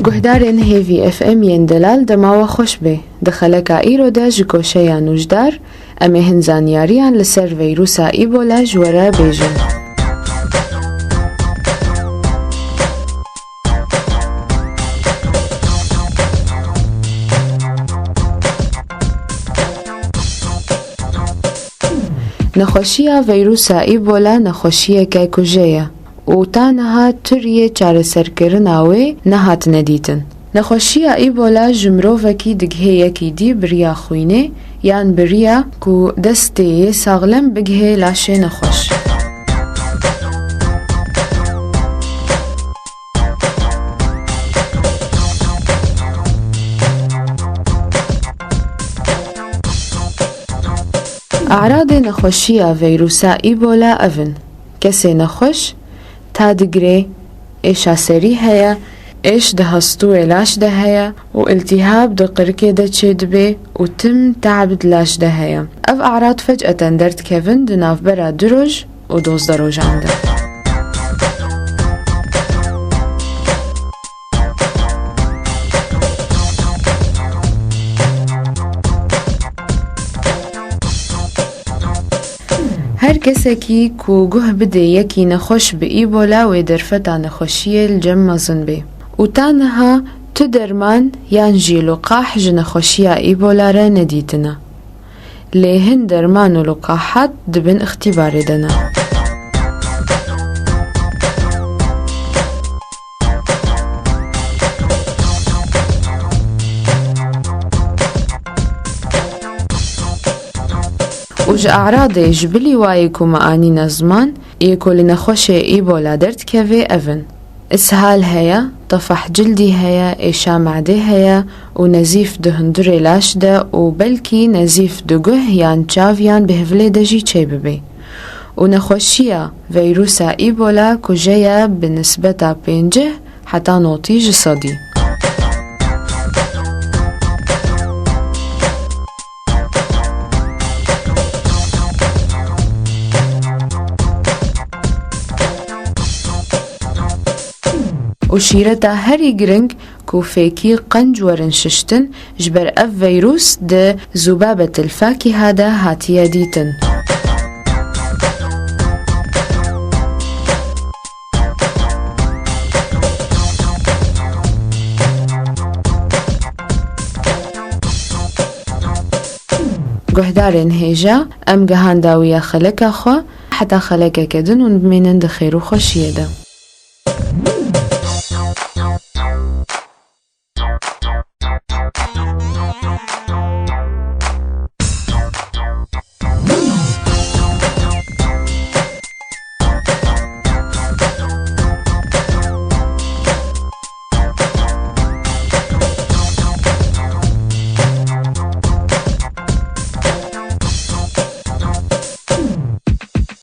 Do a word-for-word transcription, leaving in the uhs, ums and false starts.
Guhdarên hêvî F M yên delal, dema we xweş be. Di xeleka îro de ji goşeya nûjdar, em ê hin zanyariyan li ser veyrusa Ebola ji we re bêjin. Nexweşiya veyrusa Ebola nexweşiyeke kuje ye û ta niha tu riyê çareserkirina wê nehatine dîtin. Nexweşiya Ebola ji mirovekî digihê yekî dî bi riya xwînê yan bi riya ku destê yê saxlem bigihê laşê nexweş. E'radê nexweşiya veyrusa Ebola ev in: kesê nexweş ta digire, êşa serî heye, êş di hestûyê laş de heye û îltîhab di qirikê de çêdibe û tim te'b di laş de heye. Ev e'rad fec'eten derdikevin di navbera du roj û dozdeh rojan de. Her kesekî ku guh bidê yekî nexweş bi Ebola, wê derfeta nexweşiyê li cem mezin bê. Û ta niha tu derman yan jî luqah ji nexweşiya Ebola re nedîtine. Lê hin derman û luqahat di bin îxtîbarê de ne. Û ji e'radê ji bilî wayê ku me anîne ziman, yê ku li nexweşê Ebola derdikeve ev in: ishal heye, tefah cildî heye, êşa medê heye û nezîf di hundurê laş de û belkî nezîf di guh yan çav yan bêhvilê de jî çêbibe. Û nexweşiya veyrusa Ebola kuje ye bi nisbeta pêncî heta notî ji sedî. Û şîreta herî giring ku fêkî qenc werin şiştin, ji ber ev veyrûs di Zubabetil Fakiha de hatiye dîtin. Guhdarên hêja, em gihan dawiya xeleka xwe, heta xelekeke din hûn bimînin di xêr û xweşiyê de.